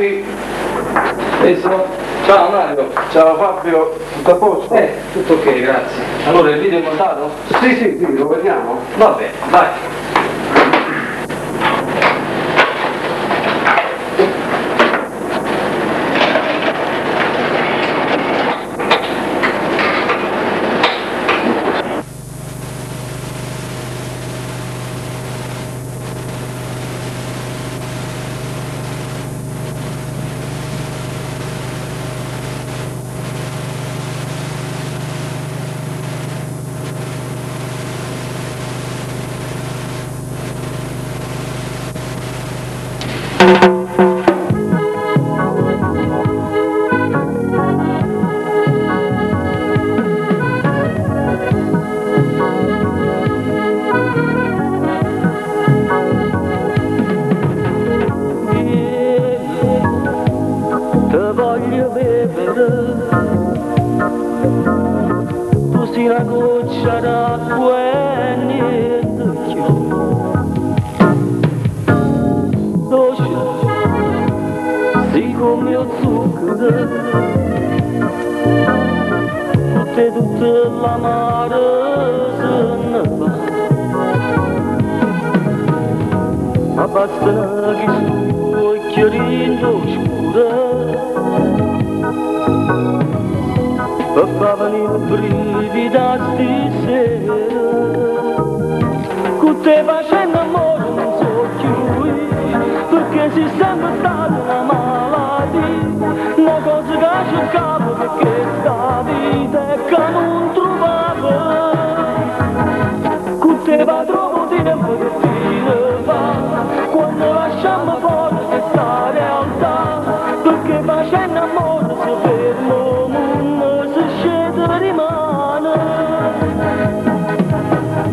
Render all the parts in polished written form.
tardi. Benissimo. Ciao Mario. Ciao Fabio, tutto a posto? Tutto ok, grazie. Allora il video è montato? Sì, sì, sì, lo vediamo. Va bene, vai. Te voglio bevere, tu sei una goccia d'acqua e niente più. Dolce, sei come il zucchero, tutte tutte la mare se ne va. Ma basta che sto chiarendo scuro per far venire brividi stasera. Con te facendo amore non so più, perché sei sempre stata una malattia, una cosa che cercavo perché sta vita è che non trovavo. Con te va trovo tempo che fine va, quando lasciamo fuori questa realtà, perché facendo amore si ferma il mondo, si scende rimane.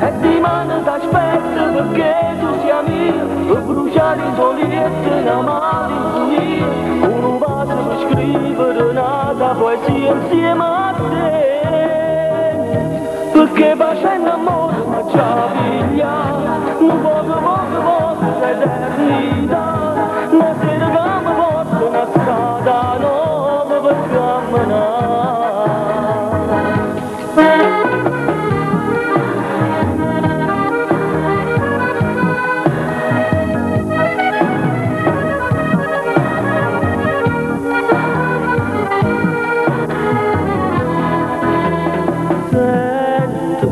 E rimane t'aspetto perché tu sia mio, per bruciare in letto una malinconia, un vaso per scrivere un'altra poesia insieme a te. Perché facendo amore ma già pigliato, un poco poco poco l'eternità, una sera che mi porta una strada nuova per camminare. Sento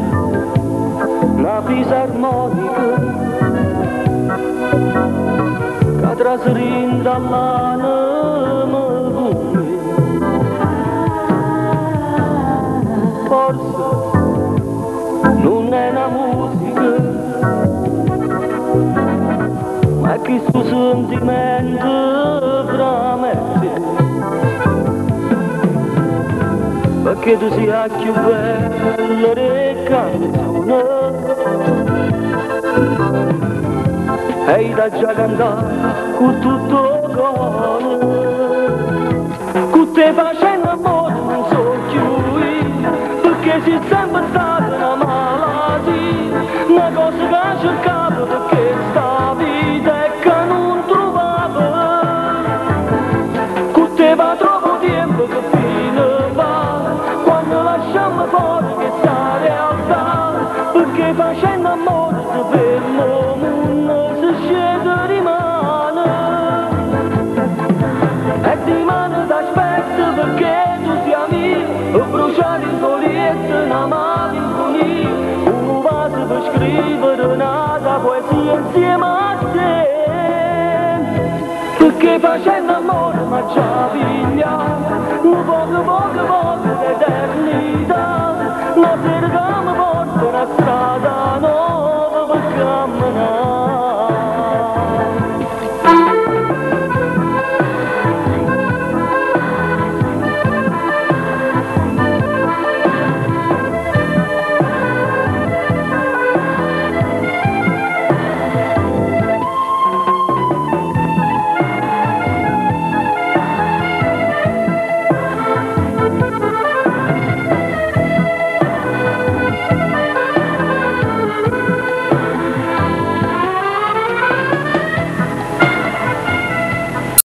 una fisarmonica che trasrinda l'anima con me. Forse non è una musica, ma è questo sentimento fra me e te. Perché tu sia più bella delle canzoni e da già cantare con tutto il cuore. Con te facendo amore non so più, perché sei sempre stata una malattia, una cosa che cercavo perché sta vita è che non trovavo. Con te va troppo tempo che fine va, quando lasciamo fuori questa realtà, perché facendo amore si ferma il mondo, si scende rimane. E rimane t'aspetto perché tu sia mio, per bruciare il tuo letto una malinconia, un vaso per scrivere un'altra poesia insieme a te. Perché facendo amore ma già pigliato, un poco poco poco l'eternità, una sera che